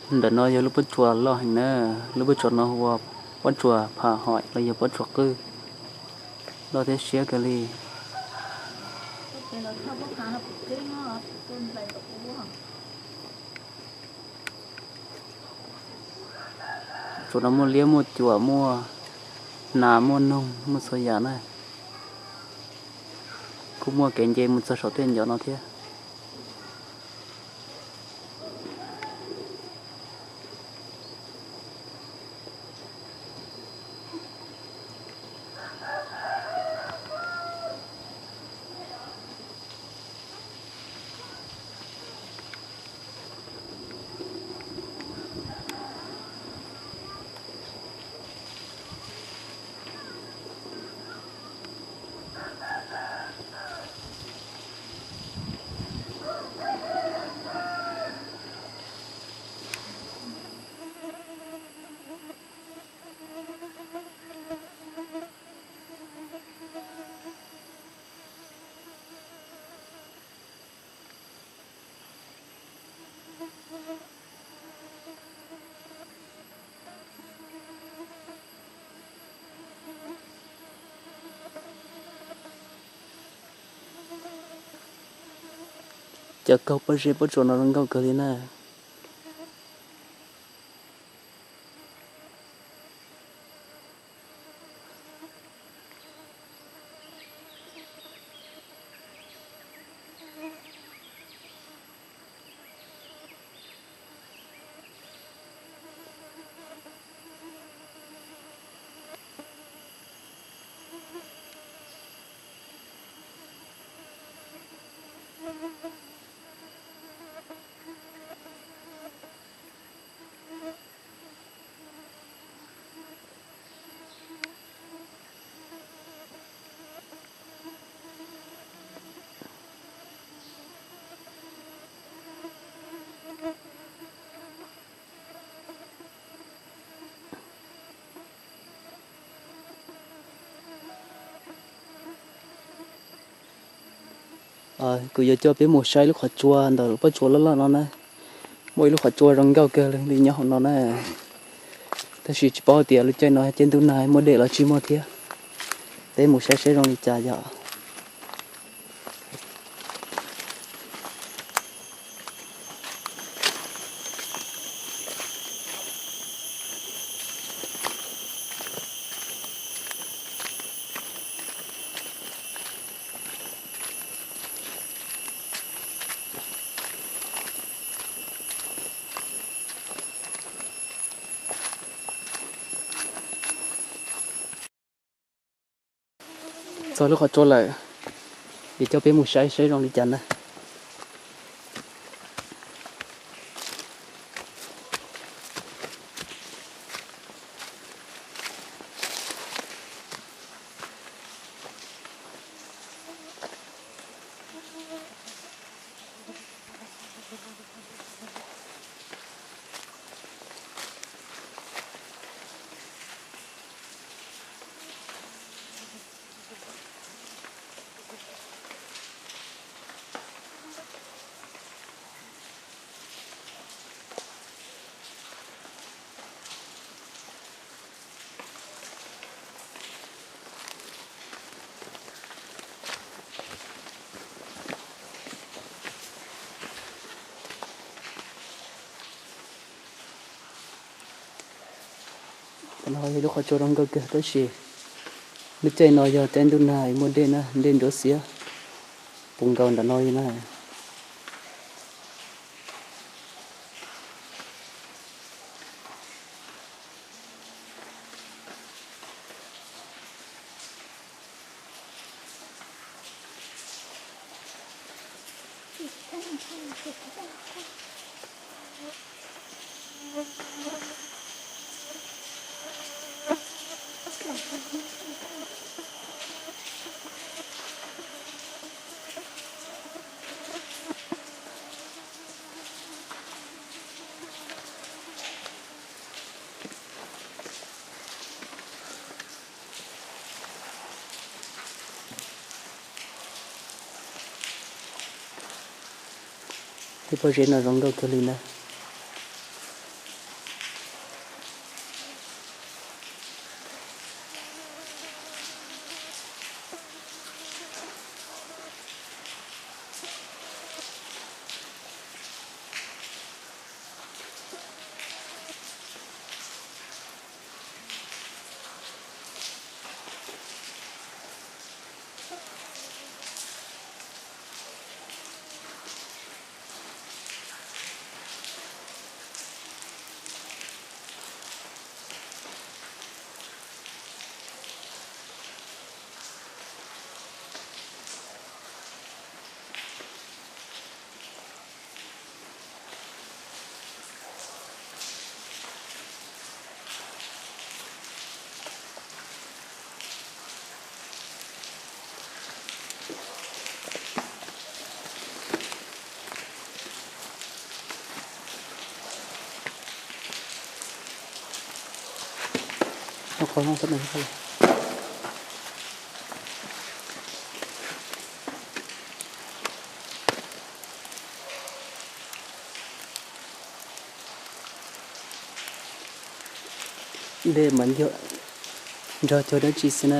Ntawm no yog lub pob tsuas loj heev na, lub pob tsuas no hu ua pob tsuas Pham Hoim los yog pob tsuas qwj, loj thiab siab kawg li. Tsuas no muaj liab muaj cuam, muaj nas muaj noog, muaj txhua yam na. Kuj muaj kev nce mus txog saum tej ncov no thiab. Cov kaug pob zeb pob tsuas no zoo nkauj kawg li na. Kuv yuav coj peb mus saib lub qhov tsua ntawm lub pob tsuas loj loj no na. Muaj ib lub qhov tsua zoo nkauj kawg li nyob hauv no na. Tab sis tsis paub tias lub caij no caij ntuj nag muaj dej los tsis muaj thiab. Peb mus saib saib zoo li cas yom. Txog lub qhov tsua lawm, es coj peb mus saib saib zoo li cas na. Ntawm no yog lub qhov tsua zoo nkauj kawg tab sis lub caij no yog caij ntuj nag muaj dej na, dej nruab xiab puv nkaus ntawm no li na. Tej pob zeb no zoo nkauj kawg li na. Qhov no, dej mas nrog cuag dab tsi xwb na.